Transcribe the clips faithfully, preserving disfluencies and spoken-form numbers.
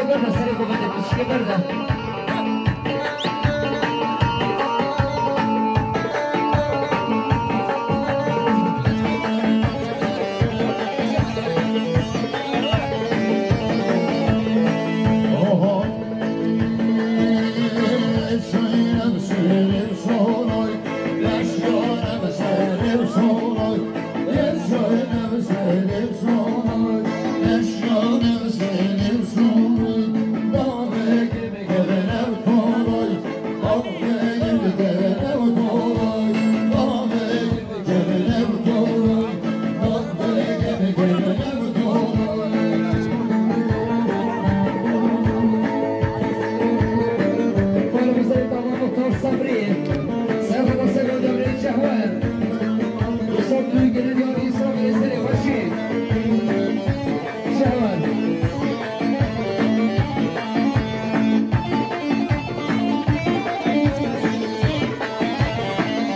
Berde serê ku berde piştî berde.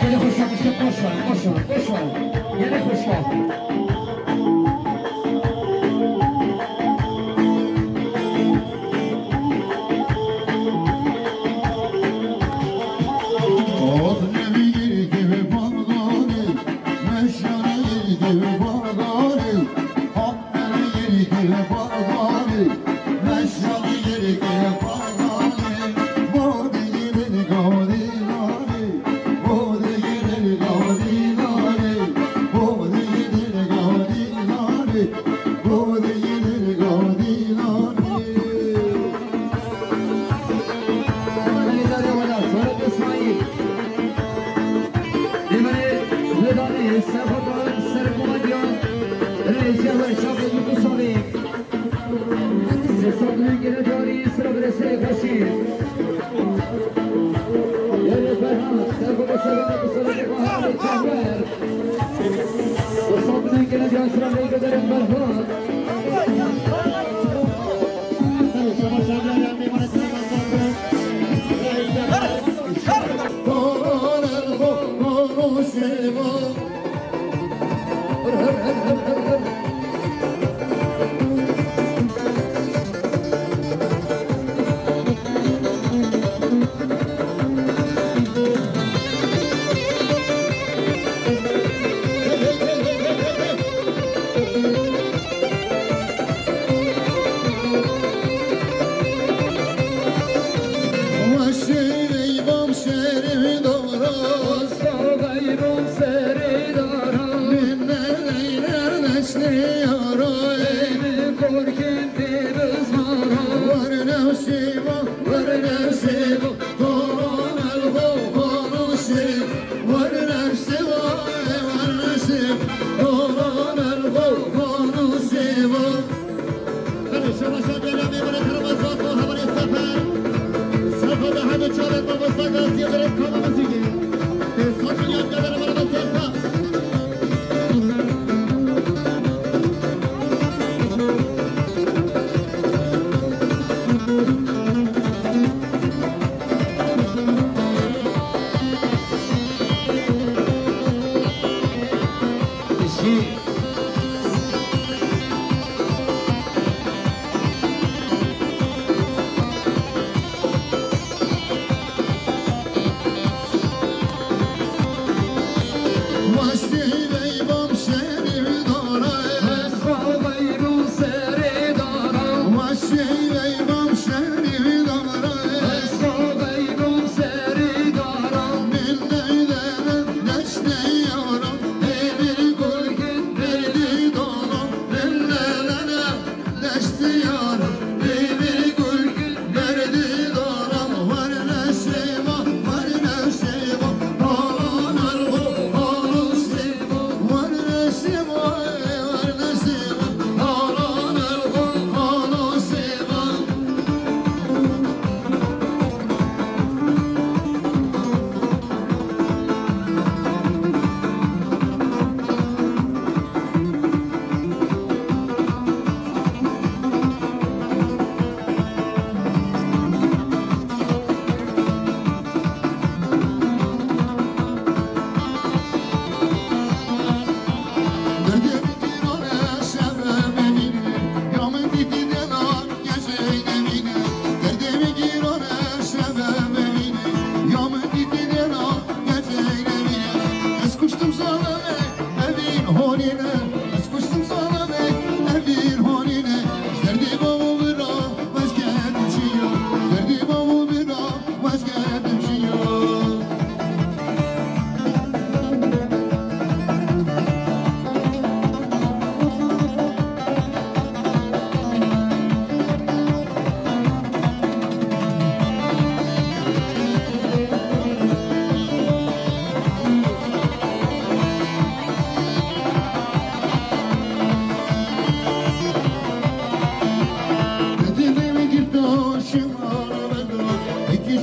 Gelê xweşa, boş ver, boş ver, boş ver. Gelê xweşa.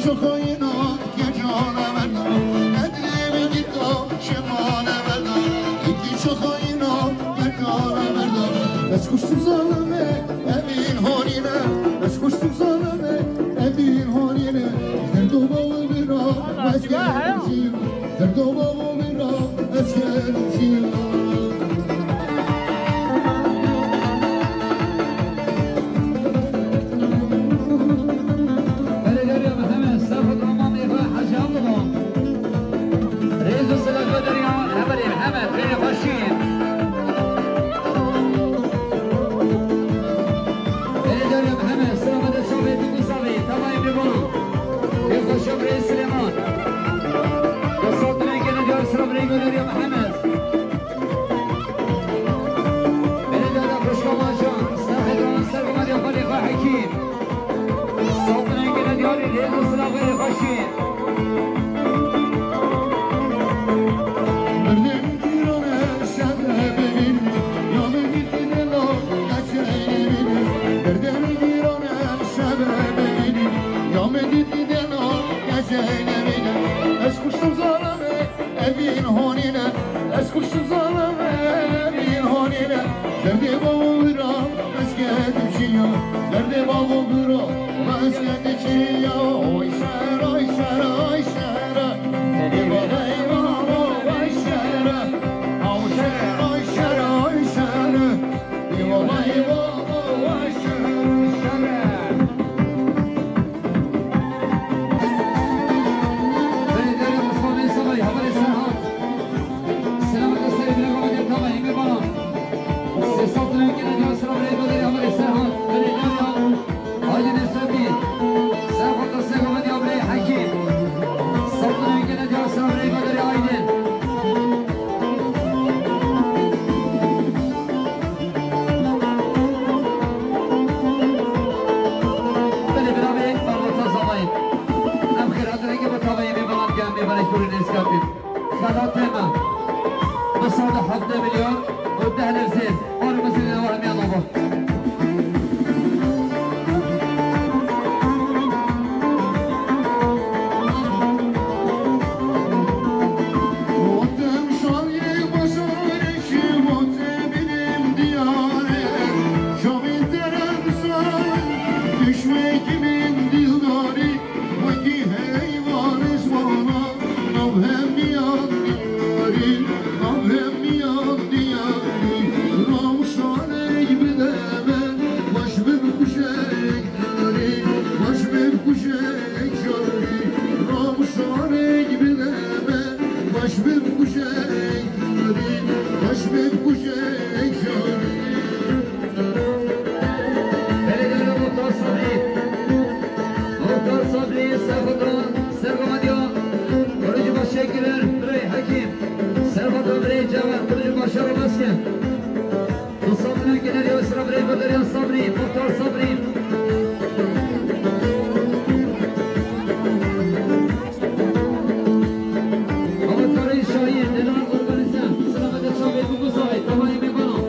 Xayina, kecana verda, edlê ve gita, şemana verda, iki ço xayina, kecana verda. Ez kuştum zalime, evin honine, ez kuştum zalime, evin honine. Derdo bawu bira, ez geldim çiyo, derdo bawu bira, ez geldim çiyo. Belê Derya Mihemed, ser xwe dira mamê xwe Hecî Abdullah. Rêz û silav bo Derya, hevalê Mihemed, rêyê xweşî. Belê Derya Mihemed, silav bo çavê tu, tu savê, tavayê bê bana. Rêz xweşa birê Silêman. Destê te rengê ne diyar, silav birê Derya Mihemed. Belê Derya xweşka Macan, ser xwe dira, ser xwe dira, xwedê xwe Hekîm. Sazin engine diyarî, rêz û silav xêrê xweşî. Merdem girane şebe bevîn, ya me dîtî dela, geçeyne bîne. Merdem girane şebe bevîn, ya me dîtî dela, geçeyne bîne. Ez kuştum zalime, evîn honîne, ez kuştim zalime, evîn honîne. Derdê bawo bira, ez kedim çiya, derdê bawo bira, ez kedim çiya. Oy şer, oy şer, oy şer. Eyvallah, eyvallah, oy şer. Oy şer, oy şer, oy şer. Eyvallah, eyvallah, oy şer, şer. Belê Derya Mustafa Bey Salay, hevalê Serhat. Selamete serê bine Ramiz Tavayê, bê bana. Sê sed lira gene diya sira birê Goderê, hevalê Serhat. Belê Derya. Haydi Necdettin. Serhat da sê gava diya birê Hekîm. Sed lira gene diya sira birê Goderê, haydi. Belê bira bê, barwata zavayê. Em xêr hatin, rengê bo tavayê mêvanan ke em mêvanê kurê nêzîkatî. Xelatê me. Du sed û hevdeh milyon û deh lezên. Bar mezin ava hemiya nava. Yarî, baş min kuşek yarî, Rawşanê bide me, baş min kuşek yarî, baş min kuşek yarî. Belediye Muhtar Sabri, Muhtar Sabri, Serxoda, Serxoda, Korucu Başşekirler, Birey Hakim, Serxoda, Birey Cevher, Korucu Başarı Basket. Sabri Güler, Yasir Abrey, Badar Yas Sabri, Muhtar Sabri. Avatkarê Şahin, Delal Organize, Selamet Çavê, Gugu Zahid, Tavayê Mêvana.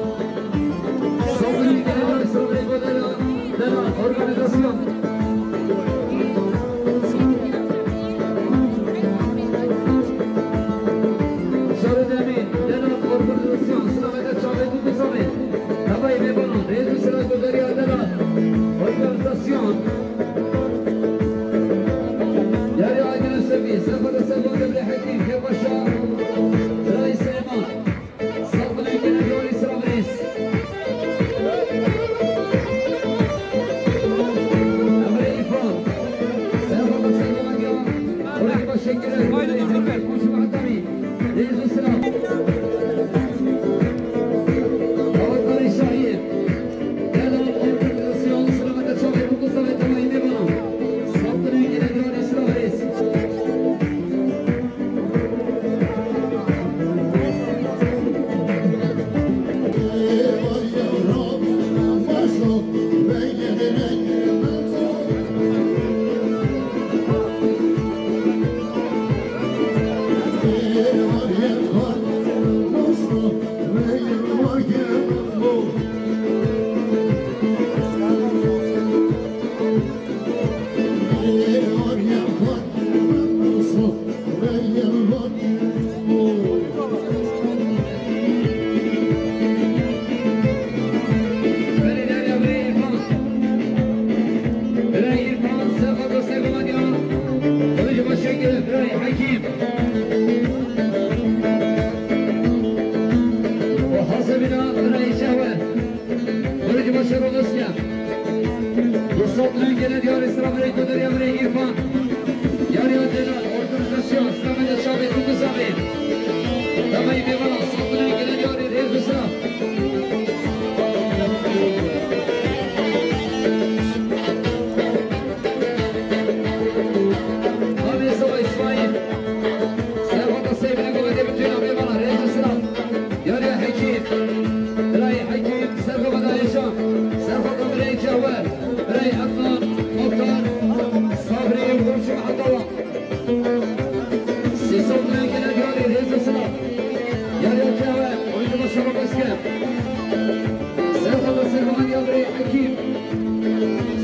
Sabri Güler, Yasir Abrey, Badar Yas, Delal Organizasyon. Şarı Demîr, Delal Organizasyon, Selamet Çavê, Gugu Zahid. Tavayê Mêvana, Rêz û Selamet Badar Yas, Delal. Gene diyarê sira birê Goderê, birê Îrfan. Yariya Celal, organizasyon, sira me de çavê Dunguzavê. Davayî mêvana, sat milyon gene diyarê rêz û sira. Navê Sava Îsmaîl. Serhata Seyfî Goderê, bütün mêvana, rêz û sira. Yariya Hekîm. Birayê Hekîm, serhata Eşan. Serhata birayê Cewher. Birayê Efnan, Moxtar, Sabrî, Burcu, Atawa. Sê sed milyon gene diyarê rêz û sira. Yariya Cewher, oyuncu başarı Besker. Serhata serhata ya birayê Hekîm.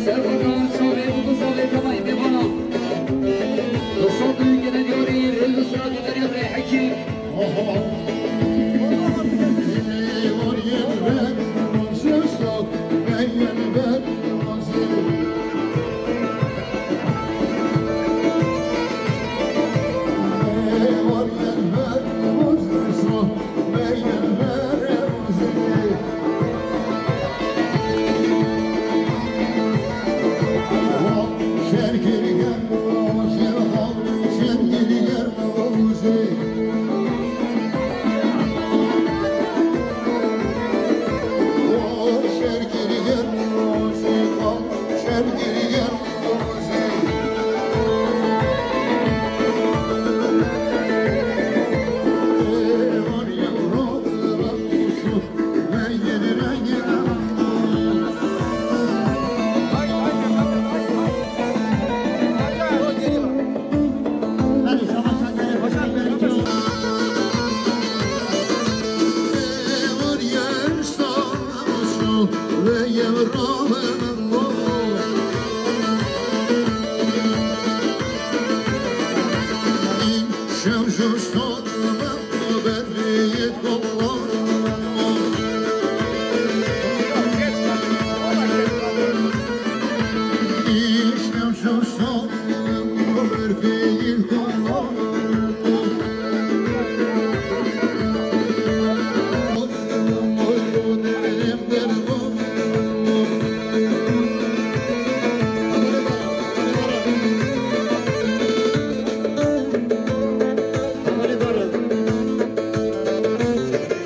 Serhata çavê Dunguzavê, Davayî mêvana. Du sed milyon gene diyarê rêz û sira, Goderê, birayê Hekîm.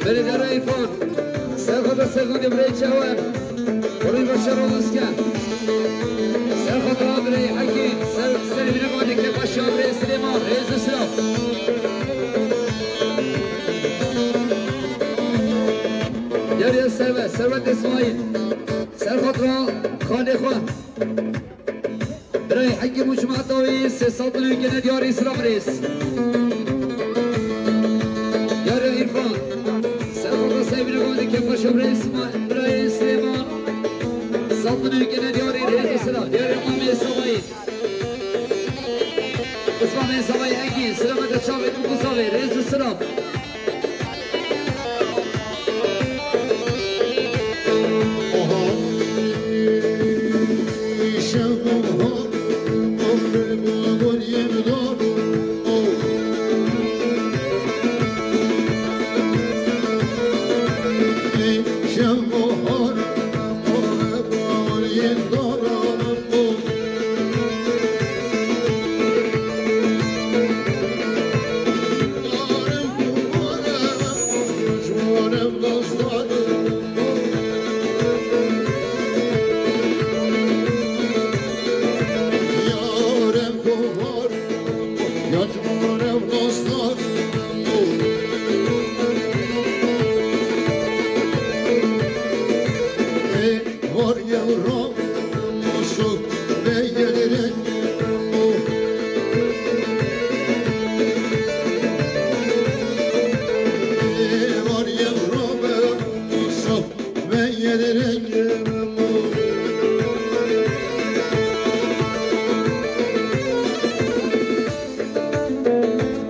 Belediye Rayfon, serhata serhata birayê Çawer. Orayı başarı olurken. Serhata birayê Hekî, ser, servine vadeke başa birayê Silêman, rêz û sira. Yariya Servet, Servet Îsmaîl. Serhata xalê xwe. Birayê Hekîm û cemaeta wî sê sed milyon gene diyarê Îslam rêz. Yariya Îrfan. Serhata seyvine gavdê kefaşa birayê Sima-, birayê Silêman. Sed milyon gene diyarê rêz û sira. Diyarê Mamê Savayî. Qisma Mamê Savayî Engî. Sira me de çavê Dunguzavê. Rêz û sira.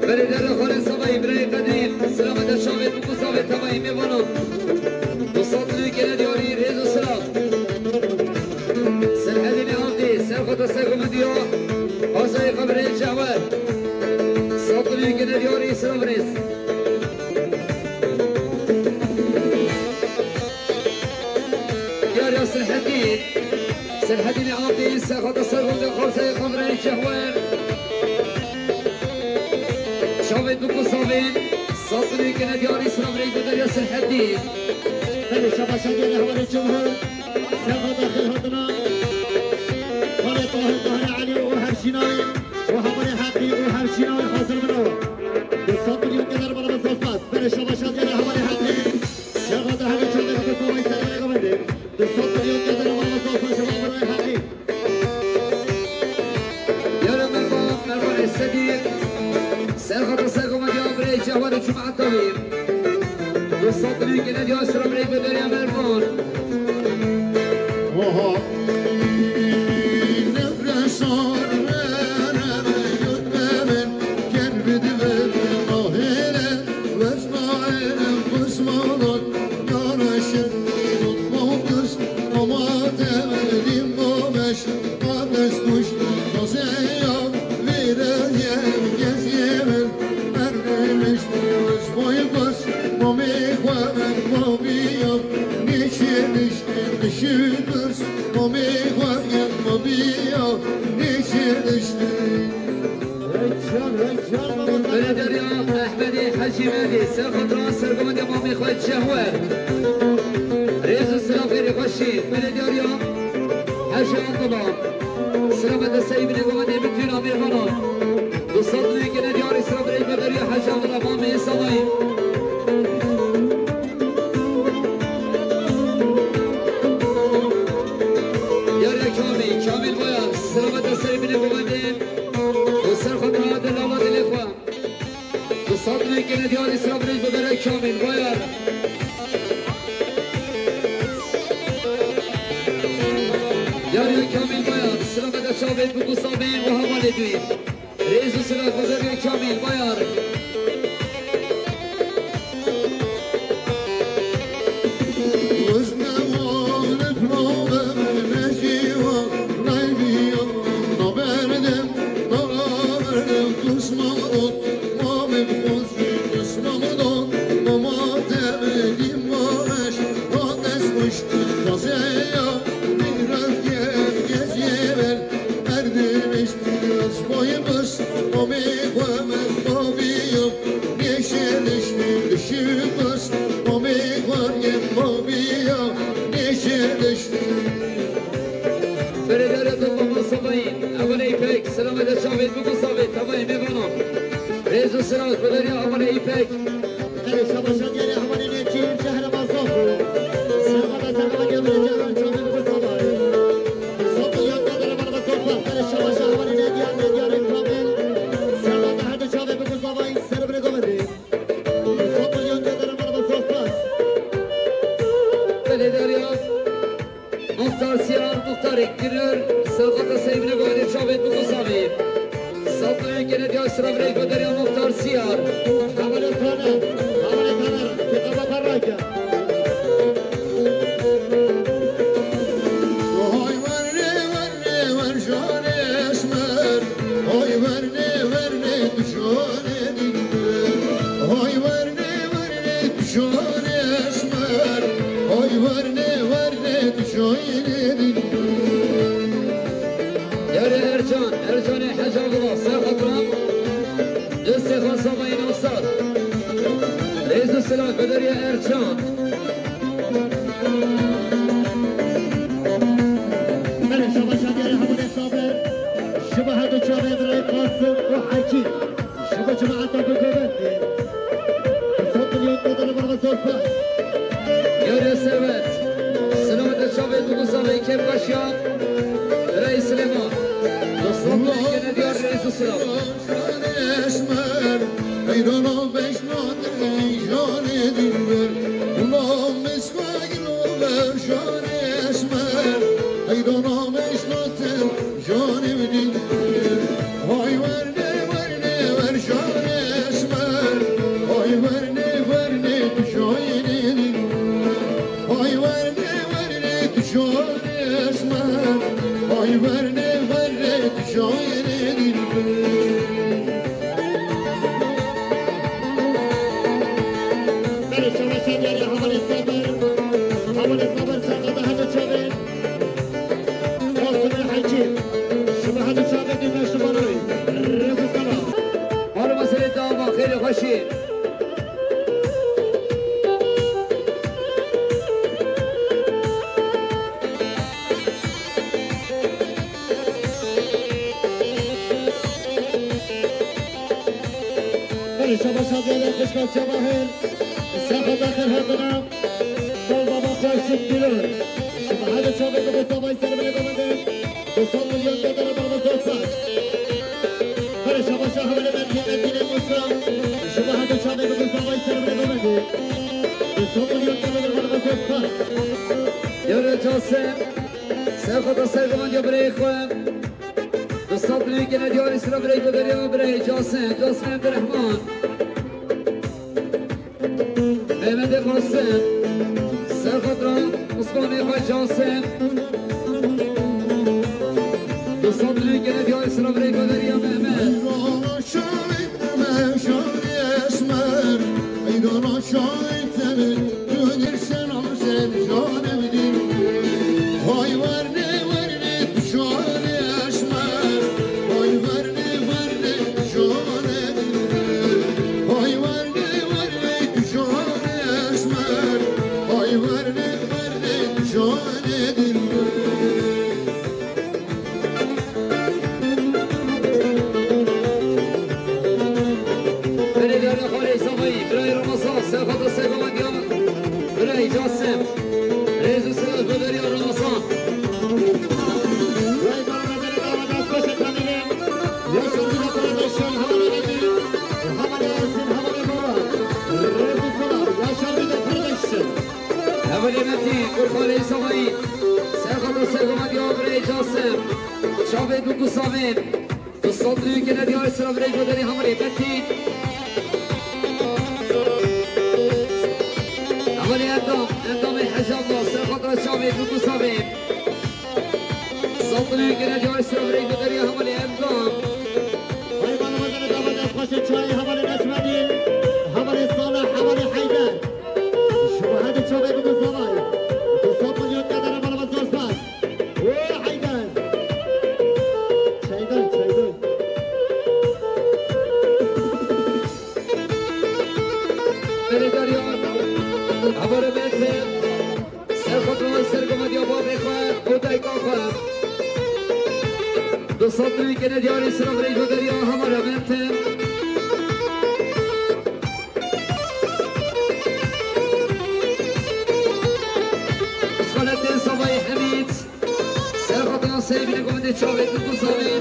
Belediye Rexanê Savayî, birayê Qedrî, sira me de çavê Dunguzavê, Tevayî mêvanan. Du sed milyon gene diyarî rêz û sira. Serhedînê Avdî, serxweta serxwe min diya, Azayê xwe birayê Cewher. Sed milyon gene diyarî sira rêz. Diyar ya Serhedî, Serhedînê Serxata serxote xortayê xwe virayê cehwer. Çavê biku savên. Sat milî kene diyarî sira vireyê ku derya Sirhedî. Belê şabaşa gelê hevalê cumhur. Serxata xêr hatina. Xalê Tahir, Tahir Elî û hevşînayê. Û hevalê Heqî û hevşînayê hazir bin o. Di sat milyon geler bana ve zospas. Belê şabaşa gelê hevalê Heqî. Serxata hevê çavê biku savayî serxatê xwe vindê. Di sat milyon geler bana ve zospas şabaşa Heqî. Yara Mervan, Mervan Esedî. Serxata serxoma diya birê cehwarê cuma tavî. Du sed bin gene diya sira birê bederiya Mervan. Oha. Nefresan, nefresan, gel bir de bir ahire. Reycan, Reycan, baba. Belediyariya Ehmedê Hecî Mehdi, ser xatira sergovendê mamê xwe Cehwer. Rêz û silav xêrê xweşî. Belediyariya Hecî Abdullah. Selamet de seyî binê govendê bütün amêvanan. Du sed lûyê gene diyarî sira birê bederiya Hecî Abdullah mamê Salayî. Yar ya Kamîl, Kamîl Bayar, selamet de seyî binê govendê. Û ser xwe dihate lala dilê xwe. Bi sed lûyê gene diyarî sira birêj bibere Kamîl Bayar. Yar ya Kamîl Bayar, sira me de çavê biku savê û hevalê duyî. Rêz û silav bibere Kamîl Bayar. Berediyariya Topal Masabayî, Evelê Îpek, selamet de çavê biku savê, tavayê mêvanan. Rêz û silav, bederiya Evelê Îpek. Erê şabaşa diyarê hevalê nêçî, şehre Mazaf. Serxata serxata diyarê cehran çavê biku savê. Sopil yan kadere bana Mazaf. Erê şabaşa hevalê nêdiyar, nêdiyarê Kamil. Serxata herde çavê biku savê, ser bire govendê. Sopil yan kadere bana Mazaf. Belediyariya Muxtar Siyar, Muxtarê Girîr, serxata seyvine goyde çavê biku savê. Sat lûyê gene diya sira birê bederiya Muxtar Siyar. Hevalê Taner, hevalê Taner, kitaba parrake. Hay werne, werne, wer şarê esmer. Hay werne, werne, tu şarê dilber. Hay werne, werne, tu şarê esmer. Hay werne, werne, tu şarê dilber. Yarê Ercan, Ercanê Hecî Abdullah, ser xatira. Destê xwe Sabayî Navsar. Rêz û silav bederiya Ercan. Belê şabaşa diyarê hevalê Sabir. Ji bo her du çavê birayê Qasim û Hekîm. Ji bo cemaeta ku govendê. Sed milyon dolara bana zor pas. Yarê Servet. Selamet de çavê biku savê kêfxweşiya. Birayê Silêman. Dostlar, gene diyar rêz û silav. Esmer, heyrana beşnate janê dilber. Ulan mesxagiro ver janê esmer. Heyrana beşnate janê dilber. Hay werne, werne, wer janê esmer. Hay werne, werne, tu janê dilber. Hay werne, werne, tu janê esmer. Hay werne, werne, tu janê dilber. Belê şabaşa diyarê hevalê Sabir. Hevalê Sabir serxata herde çavê. Qasimê Hecî Şabaş Abdullah Kuşkan Cevahir. Serhat Akır Herdana. Bol baba Koşuk Gülür. Şuma hadi çabuk bu sabah sermeye devam edin. Bu son milyon kadar baba Sosa. Hadi şabaş Ahmet Metin Metin Musa. Şuma hadi çabuk bu sabah sermeye devam edin. Bu son milyon kadar baba Sosa. Yürü Casim. Serhat Akır Herdana birey xwe. Di sed milyon kene diyarî sira birey Goderya, birey Casim, Casim Abdurrahman. Mehmet Qasim, Serhat Ra, Osman Efa Casim. Di sed milyon kene diyarî sira birey Goderya Mehmet. Belediye Xalê Zavayî, birayê Ramazan, Serhat Seyda Madiyan, birayê Casim, rêz û silav Goderya Ramazan. Vay bana, bana, bana, bana, koşa tanıyın. Yaşar bir de kardeşler, havale verdi. Havale Ersin, havale baba. Rêz û silav, Yaşar bir de kardeşler. Hevalê Metî, Kurbanê Zavayî, Serhat Seyda Madiyan, birayê Casim, çavê Dûkû Savên. Di sed milyon kene diyarî sira birê Goderî Hevalê Metî. Hevalê Endam, Endamê Hecabla, Serhat Reçavê, Dûkû Savê. Di sed milyon kene diyarî sira birê Goderî Hevalê Endam. Hayvan Ramazan'ı damat Özbaşı çayı Hevalê Necmedîn. Hevalê Salih, Hevalê Heyder. Şuma hadi çavê Dûkû Savay. Di sed milyon kene Ramazan Özbaş. Wê Heyder! Çeydan, çeydan. Beledariya, Havarê Mersin, Serxotan, sergovendiya bavê xwe û dayika xwe. Di sed milyon kene diyarî sira birê Goderî ya Havarê Mersin. Xaletê Zavayê Hemîd. Serxotan Seyvînê govendê çavê Dûkû Savê.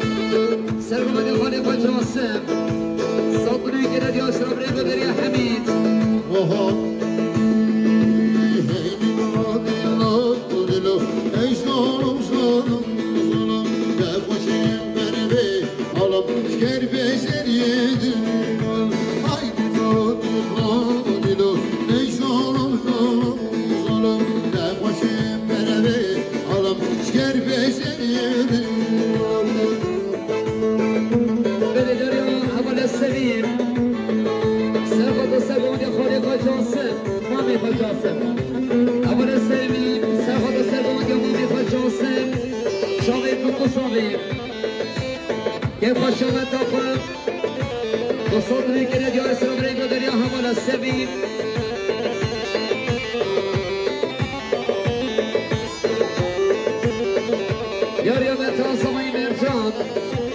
Sergovendê xalê xwe Casim. Sed milyon kene diyar sira birê Goderî ya Hemîd. Oho. Hey dilo, dilo, dilo. Ey zalım, zalım, zalım. De xweşê berê. Alım şker beceriyedin. Haydi tatlı dilo. Ey zalım, zalım, zalım. De xweşê berê. Alım şker beceriyedin. Beledariya Hevalê Sevîn. Serxotan sergovendiya xalê xwe Casim. Mamê xwe Casim. Hevalê Sevîn. Serxotan sergovendiya mamê xwe Casim. Çavê Dûkû Savê. Kêfxweşa me taxwe. Dostan, rêkere diyar sira birê Goderî ya Hevalê Sevîn. Yariya me ta Zavayê Mercan.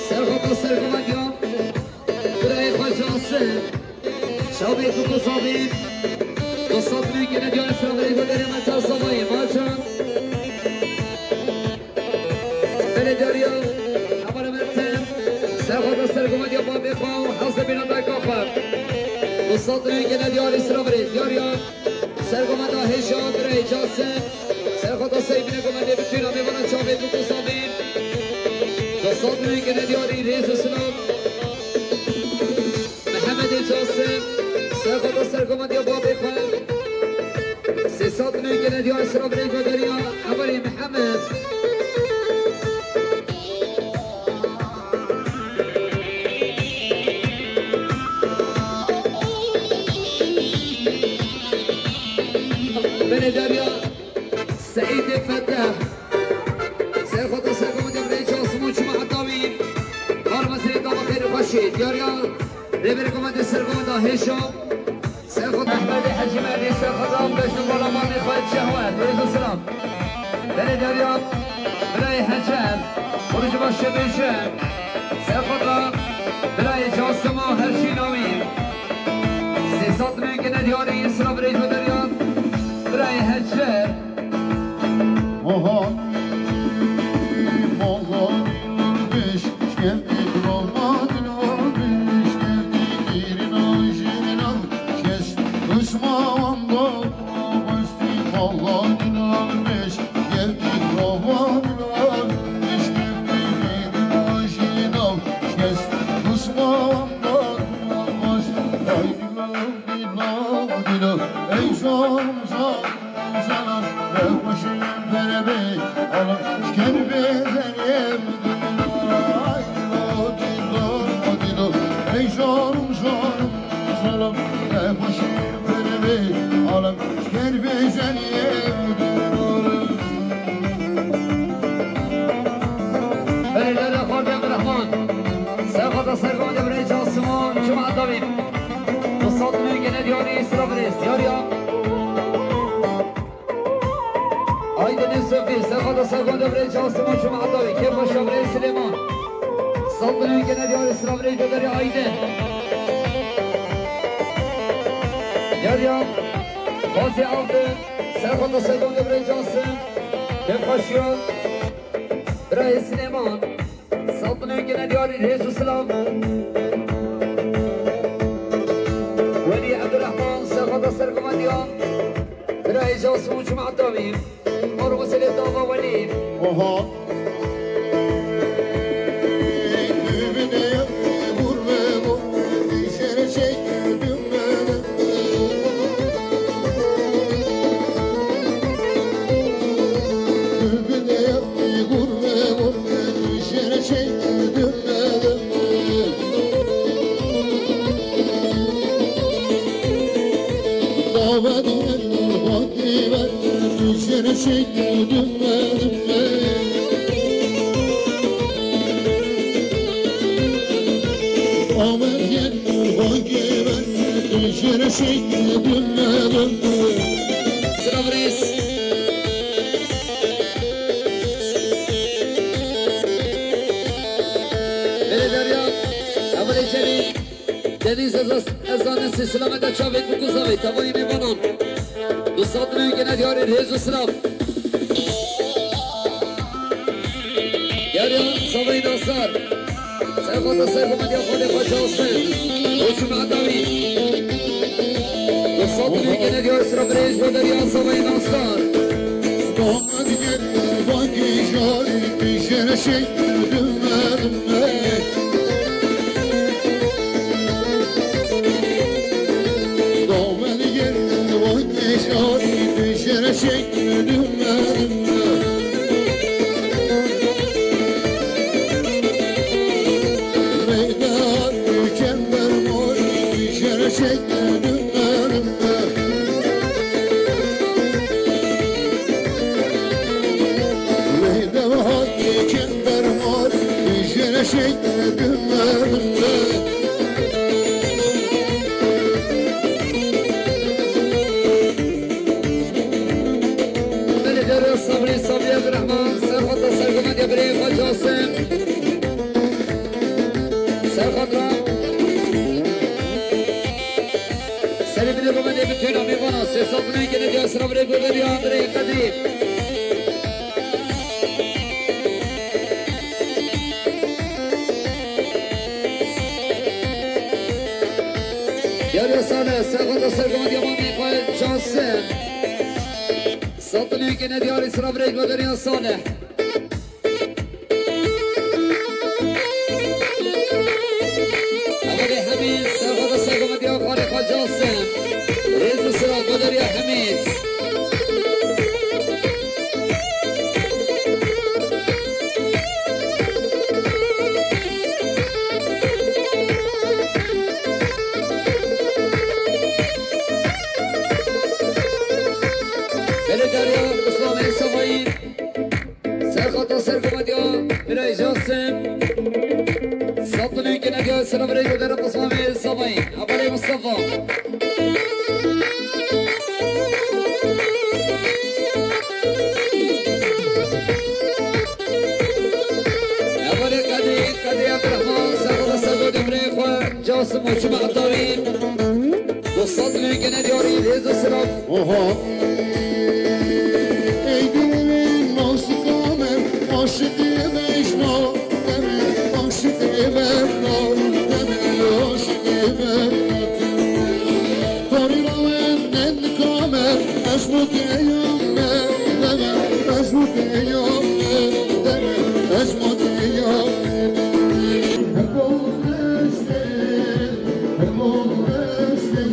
Serxotan sergovendiya birayê xwe Casim. Çavê Dûkû Savê. Dostan, rêkere diyar sira birê Goderî ya me ta Zavayê Mercan. Beledariya Hevalê Mersin, serxotan sergovendiya bavê xwe û hewse bîna dayika xwe. Dostan, rêkere diyarî sira birê, diyariya sergovenda hêja birê Casim. Serxotan Seyvînê govendê bitûna mêvana çavê Dûkû Savê. Dostan, rêkere diyarî rêz û silav. Mihemedê Casim, serxotan sergovendiya bavê xwe. Sê sed milyon kene diyar sira birê Goderî ya Hevalê Mihemed. Beledariya Seîdê Feteh. Serxotan sergovendiya birê Casim û çima heta wî. Bar meselê dava xêr û xweşî. Diyariya Rêberê govendê sergovenda hêja. Serxotan Ehmedê Hecî Merdî, serxotan bejn û balamanê xwe Cehwet, rêz û silam. Beledariya birayê Hecer, Xuricba Şebêje. Serxotan birayê Casim û her jî nawî. Gene diyarê Îsra Birêj û Derya, birayê Hecer. Oha. Mola Dilbeş, şkevdî Mola Dilbeş, şkevdî Kirina Jina, şkest Osman Baba, şkevdî Mola Dilbeş, şkevdî Mola Dilbeş, şkevdî Kirina Jina, şkest Osman Baba, şkevdî Dilo, dilo, ey zom, zom, zom, ne hoşum bere be, alım, şker be, zeryem, dilo, ay, dilo, dilo, dilo, ey zom, zom, zom, ne hoşum bere be, alım, şker be, zeryem, dilo. Belê, lele, xortê Abdurrahman. Serxata sergon de birê Casiman, Cuma Davî. Bi sed milyon gene diyarê Îsra Birêz. Diyarê ya. Aydin Yusufî, serxata sergon de birê Casiman, Cuma Davî. Kêfa şa birê Silêman. Sed milyon gene diyarê Îsra Birêz, Diyarê Aydin. Diyarê ya. Xazî Avdi, serxata sergon de birê Casim. Kêfa şa. Birayê Silêman, sed milyon gene diyarê rêz û silav. Welî Ebdurrehman, serxata sergovendiyan. Birayê Casim û Cuma Dawî. Mar û zelê dava Welî. Oha. Silav reis. Belê Derya, hevalê Celîl, Denîz ez, ez zanin silsila me de çavê ku kuzavê, tevanî mêvanan. Du sed milyon gene diyarê rêz û silav. Diyarê Zavayê Nasar. Serxata sergovendiya xalê xwe Casim. Û Cuma Dawî. Du sed milyon gene diyarê Îsra Birêj bo Derya Zavayê Nasar. Belê Derya Sabrî, Sabrî Abdurrahman, serxata sergovendiya birê xwe Casim. Serxata. Serê binê govendê bi têna mêvana, sê sed milyon gene diya sira birê govendê Andrê Qedî. Yarê sane, serxata sergovendiya mamê xwe Casim. Sed milyon gene diyarê sira birê govendê Salih. Hevalê Hemîd, serxata sergovendiya xalê xwe Casim. Rêz û silav bo Derya Hemîd. Belê Derya, Islamê Savayî. Serxata sergovendiya birayê Casim. Sed milyon gene diya sira birayê Dera Qismamê Savayî. Hevalê Mustafa. Hevalê Qedî, Qedî Abdurrahman, serxata sergovendiya birayê xwe Casim û Cuma Dawî. Du sed milyon gene Oha. Ey dilê min masika min, aşiqê min ji nav te me, aşiqê min nav te me, aşiqê min nav te me. Tarî rawên nika me, ez muteyam me, deme, ez muteyam me, deme, ez muteyam me. Hep ol destê, hep ol destê.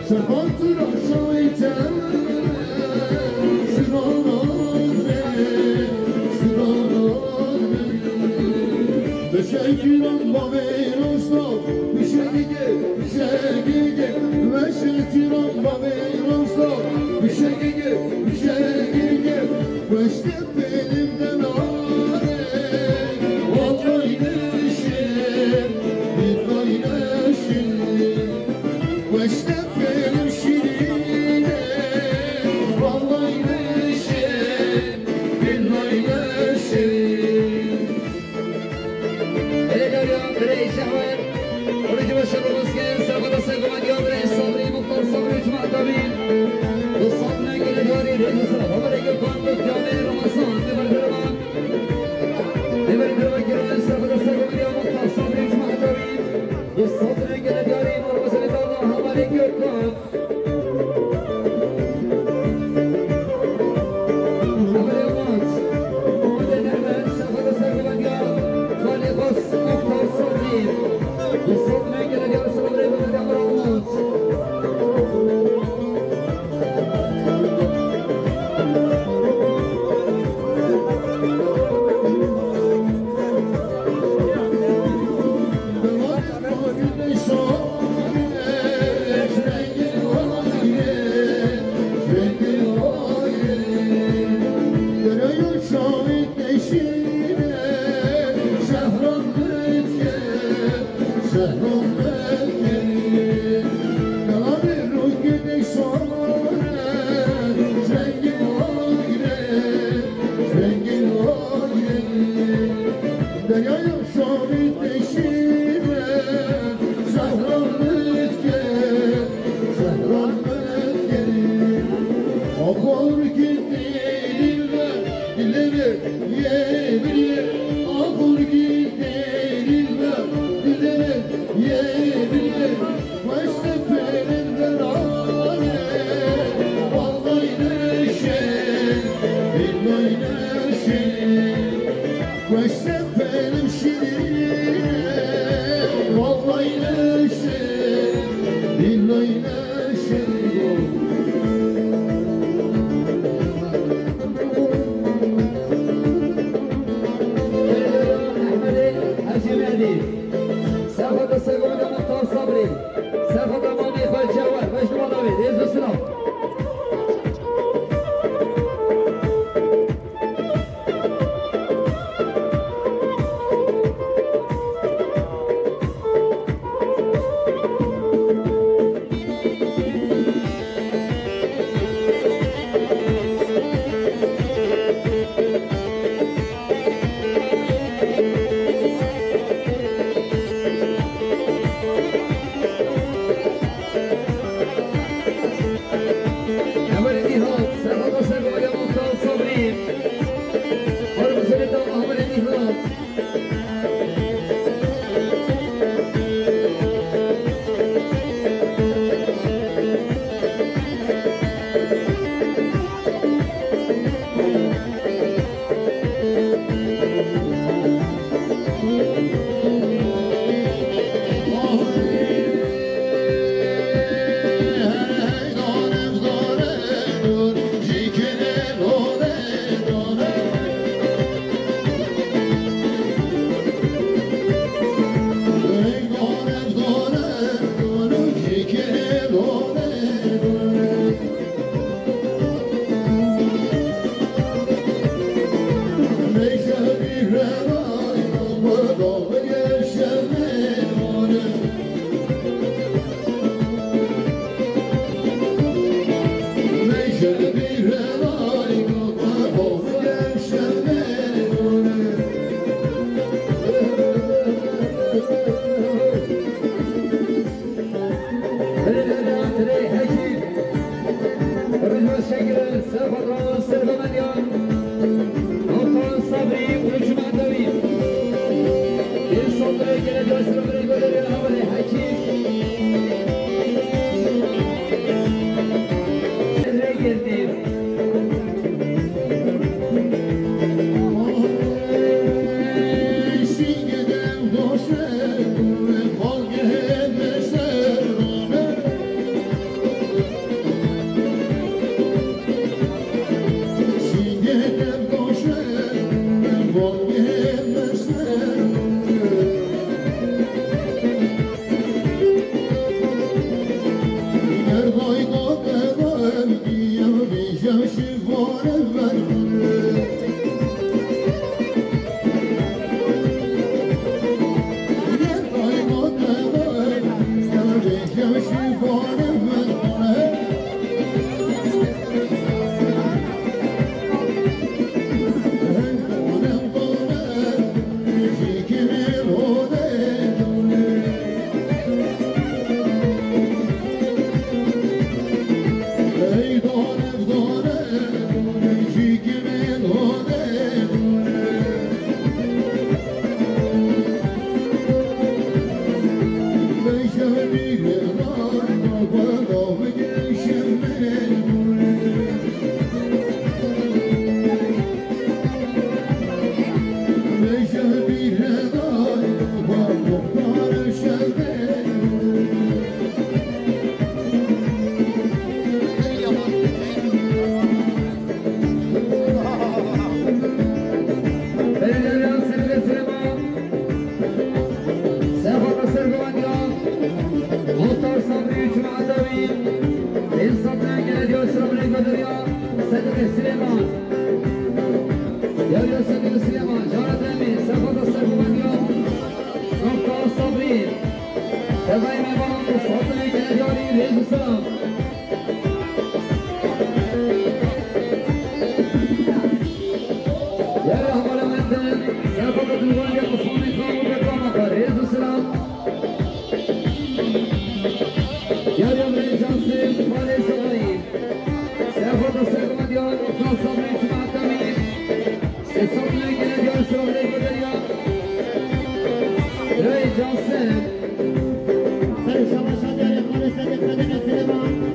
Şefatura şahîte, sirana be, sirana be. Beşekiran bavê rosta, bişegige, bişegige. Beşekiran bavê rosta, bişegige, bişegige. Weşte benim de nare, vallahi neşe, billahi neşe. Weşte benim şirine, vallahi neşe, billahi neşe. Ey derya, ey şehwet, onu ki başa roske, sabada se gomandiya bre, Sabri, Muhtar Sabri, Cuma Tabî. Dostlar, ne gele diyarî, rêz û selav. Haberê Gökhan, Gökhanê Ramazan, ne var, ne var? Êvarî derva giran, sabada se gomandiya Muhtar Sabri, Cuma Tabî. Dostlar, ne gele diyarî, Ramazan, ne var? Haberê Gökhan. Deryaya Şamî teşîne, Zehra Mekê, Zehra Mekê. Ahur ki dilime, dilime, ye bile. Ahur ki dilime, dilime, ye bile. Weşte pelin verane, vallahi neşe, billahi neşe. Weşte benim şirine, vallahi neşe, billahi neşe. Ehmedê Hacî Mehdi. Sefata Segoda Muhtar Sabri. Sefata Mamî Xal Cewher. Beş numara ve. Rêz û silav. Hevalê Nîhat, serhada ser Roya Muxtar Sabrî. Harbi serê tam Hevalê Nîhat. Belediye Seyda Süleyman, Sefa Kasır Guvandiya, Muhtar Sabri Cuma Davi, Esat'ın Gelediyor Sabri Badriya, Sedat Süleyman. Ya, ya, Sedat Süleyman, Canet Emi, Sefa Kasır Guvandiya, Muhtar Sabri, Tevayı Mevan, Sabri Gelediyor, Rezu Selam. Yara hevalê me din, serxwe diwan ya Osmanê Xan û Beqama xwe rêz û silam. Yara Emre Cansê, Valê Sivayî. Serxwe da serxwe diyan, Osman Sabri, Cuma Temî. Sê sed lê gele diyan, silam lê gele diyan. Rey Cansê. Serê şabaşa diyarê xalê Sedek Sedek Süleyman.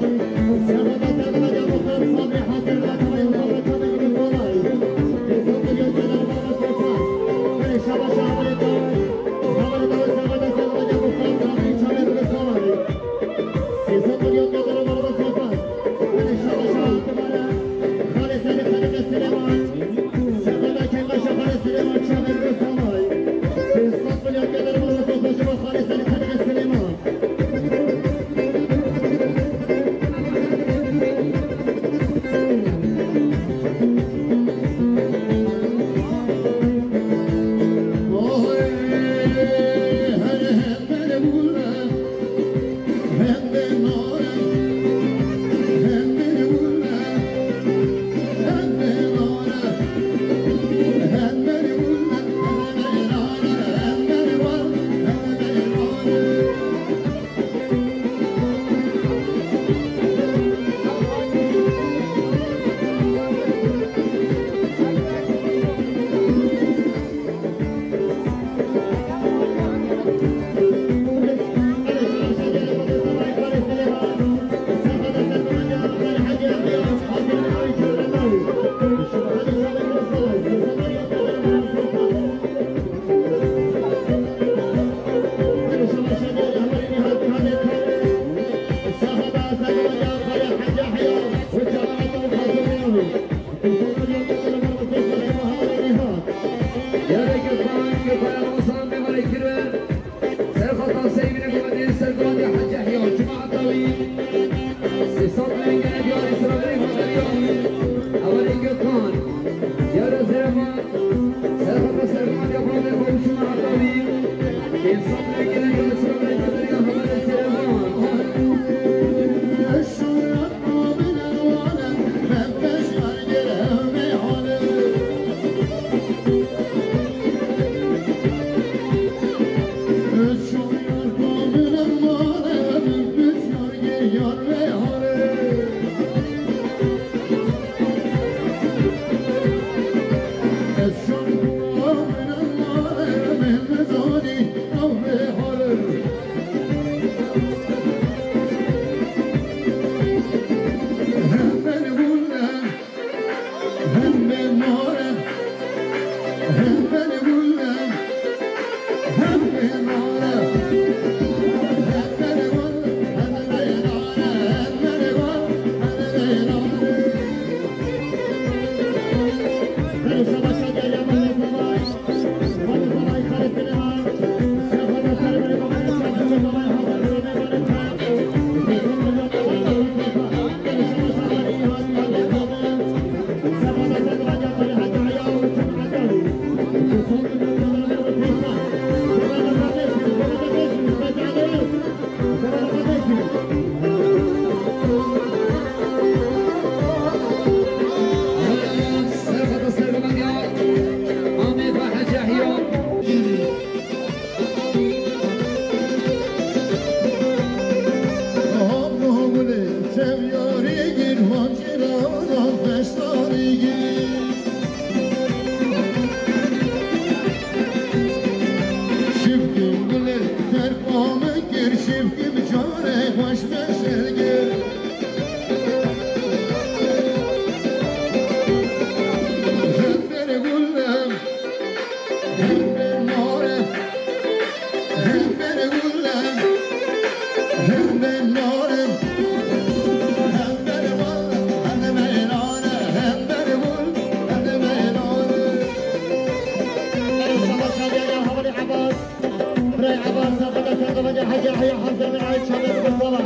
Hacı Yahya hazır ve Ayça'da bir kolay.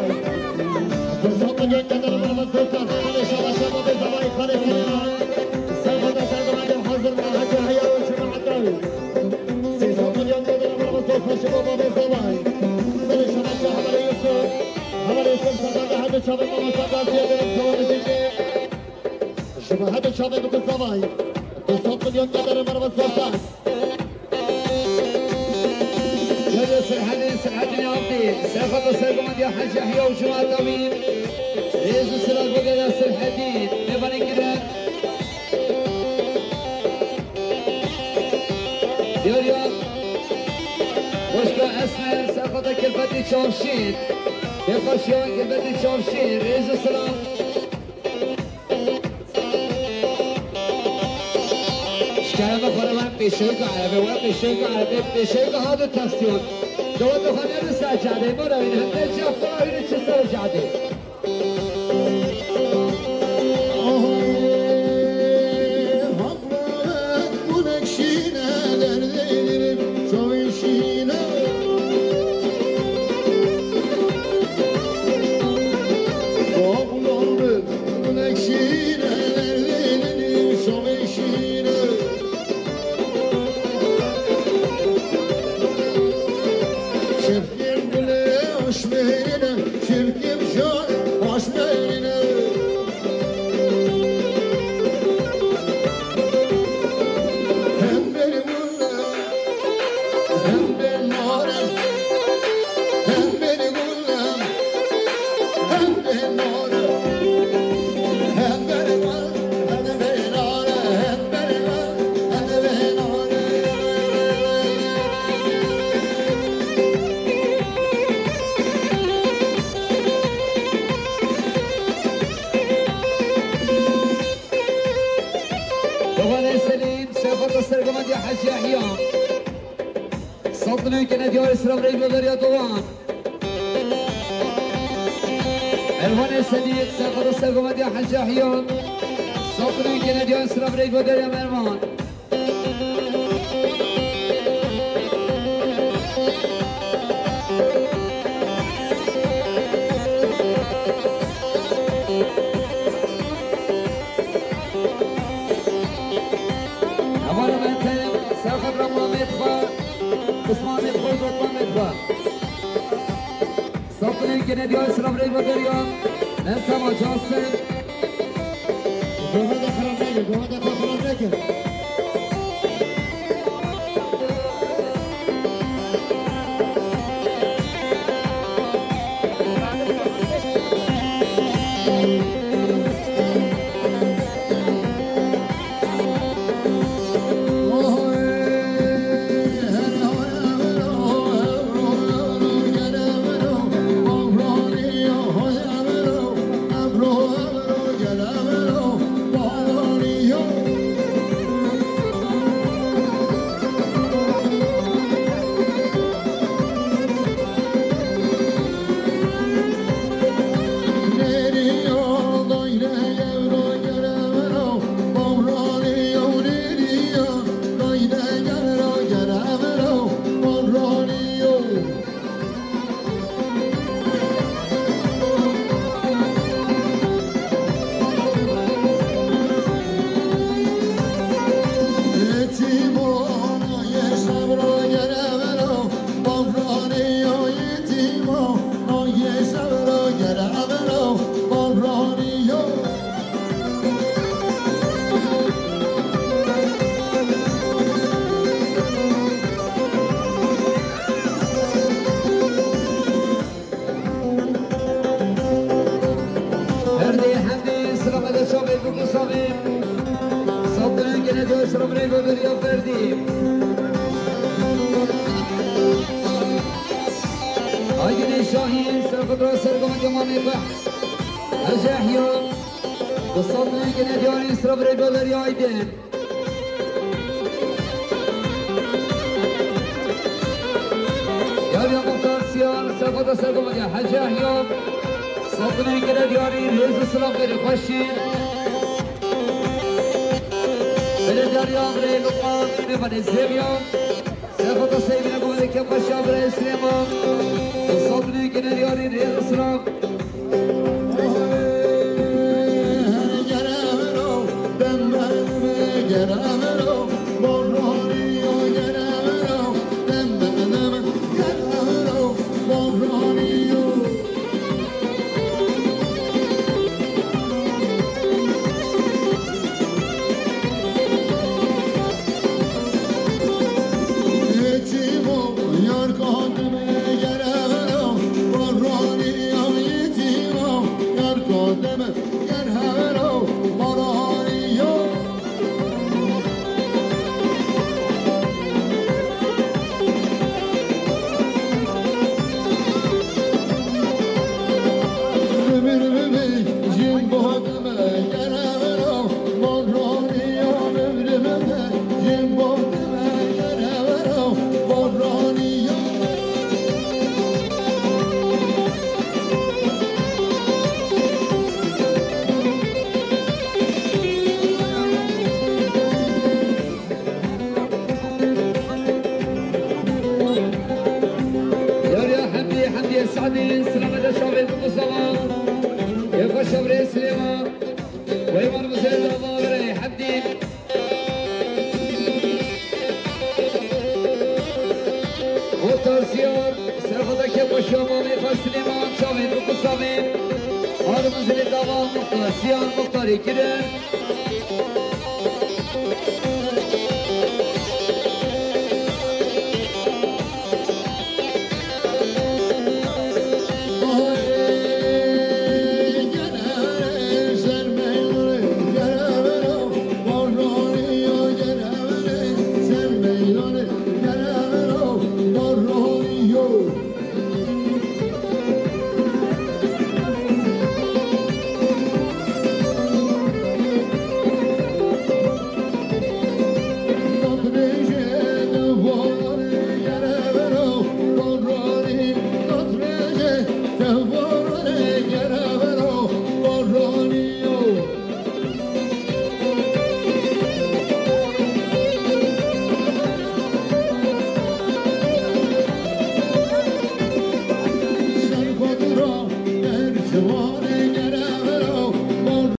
Fırsatla gökte de bir fırsat. Kale şaba şaba bir zaman ifade sınırı. Sefada sergimede hazır ve Hacı Yahya uçma hatta. Sesatla gökte de bir fırsat. Şaba bir zaman. Böyle şaba şaba Yusuf. Hava Yusuf sefada hadi çabuk ama sefada ziyade bir zaman. Şaba hadi çabuk bir zaman. Fırsatla gökte de bir fırsat. Gel Sirhedîn, Sirhedîn Abdî, serxweta sergomandiya Hecî Yahya û Cuma Dawî. Rêz û silav bo gele Sirhedîn, mêvanê giran. Diyariya, Xwişka Esmer, serxweta Kilfetî Çavşîn. Pêxweşiya Kilfetî Çavşîn, rêz û silav. Şikayeme xwe re wan pêşeyka erebe, wan pêşeyka erebe, pêşeyka hado testiyon. Dewa de xwe nebe ser cadê, ma re wîne, hemde ca xwe ra wîne çi ser cadê. Doxanê Selîm, serxweta sergomandiya Hecî Yahya. Sed milyon kene diyarê sira birêk ve beriya Doxan. Ervanê Selîm, serxweta sergomandiya Hecî Yahya. Sed milyon kene diyarê sira birêk ve beriya Mervan. Hevara Meltem, serxwet ra mamê xwe, pismamê xwe, dotmamê xwe. Sapirê gene diya sira birêk ve beriya. Meltem Acasin. Gova de xirab neke, gova de xirab neke. Ferdî Hemdî, silamete çavê Gurgusavê. Saptene gene diyor, silamene gönderiyor Ferdî. Aydin Şahin, serfetra sergama Cemal Efeh. Hacı Yahya. Saptene gene diyor, silamene gönderiyor Aydin. Yar ya Muxtar Siyar, serfeta sergometiya Hecî Yahya, saptene gene diyarî rêz û silav xêrê xweşî. Belediya Riyadê Luqman, mêvanê Zêviya, serfeta seyvîne gomedê kêfxweşiya birayê Silêman. Muxtar Siyar, serxwedeke paşa malê xwe Silêman çavê bikusavê. Armizilê dava Muxtar Siyar, Muxtarê kirin.